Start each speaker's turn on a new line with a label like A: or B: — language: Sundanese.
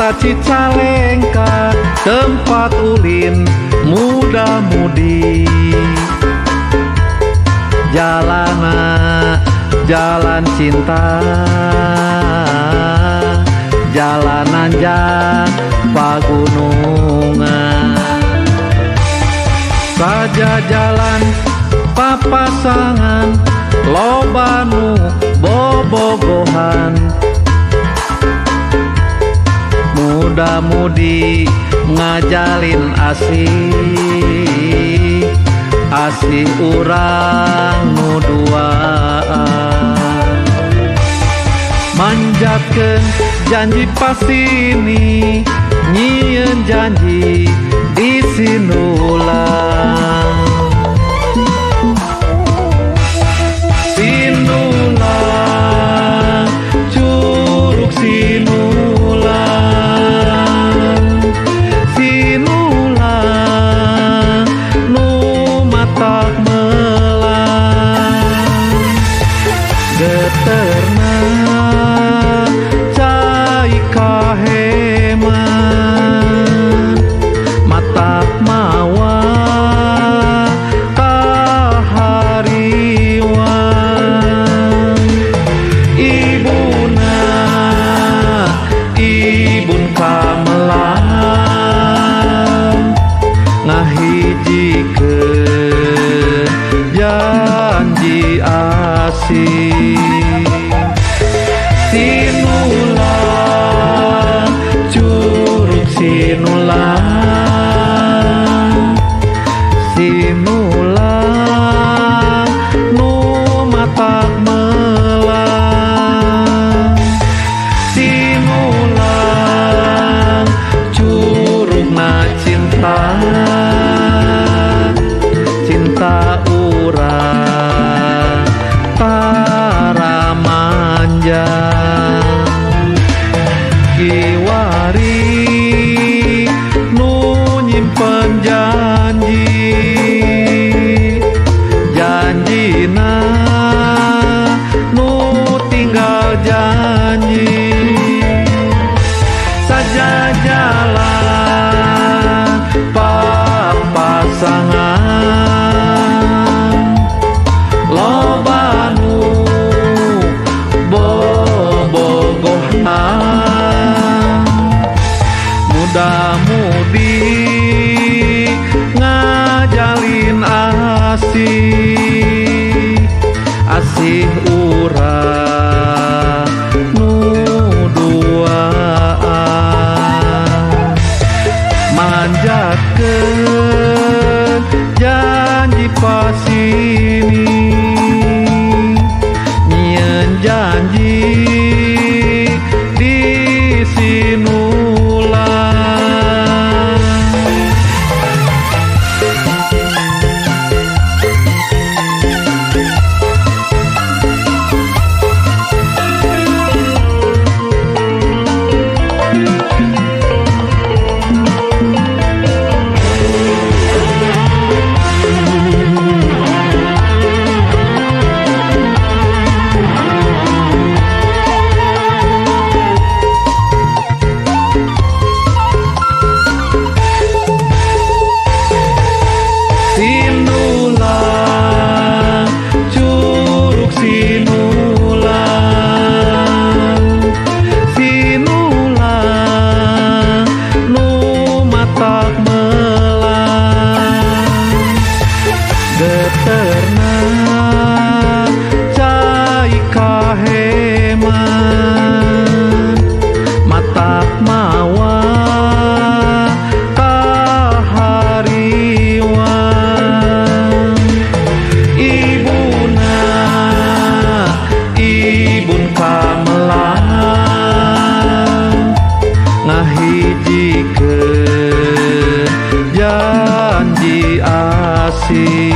A: Wisata Cicalengka tempat ulin muda-mudi. Jalana jalan cinta, jalanan pagunungan. Saja jalan papasangan loba nu bobogohan. Muda-mudi ngajalin asih, asih urang nu duaan. Manjatkeun janji pasini, nyieun janji di sinulang. Sinulang, curug sinulang, sinulang nu matak melang. Geterna cai kaheman, matak mawa kahariwang. Ibuna ibun kamelang, ngahijikeun janji asih. Sinulang, curug sinulang, sinulang nu matak melang. Sinulang, curugna cinta, cinta urang tara manja. Kiwari nu nyimpen janji, janjina nu tinggal janji. Saja jalan papasangan, loba nu bobogohan. Muda-mudi ngajalin asih, asih urang nu duaan. Manjatkeun janji pasini, nyieun janji di sinulang. Sinulang, curug sinulang, sinulang nu matak melang. Geterna cai kaheman, matak mawa kahariwang. Ibuna ibun kamelang, ngahijikeun janji asih.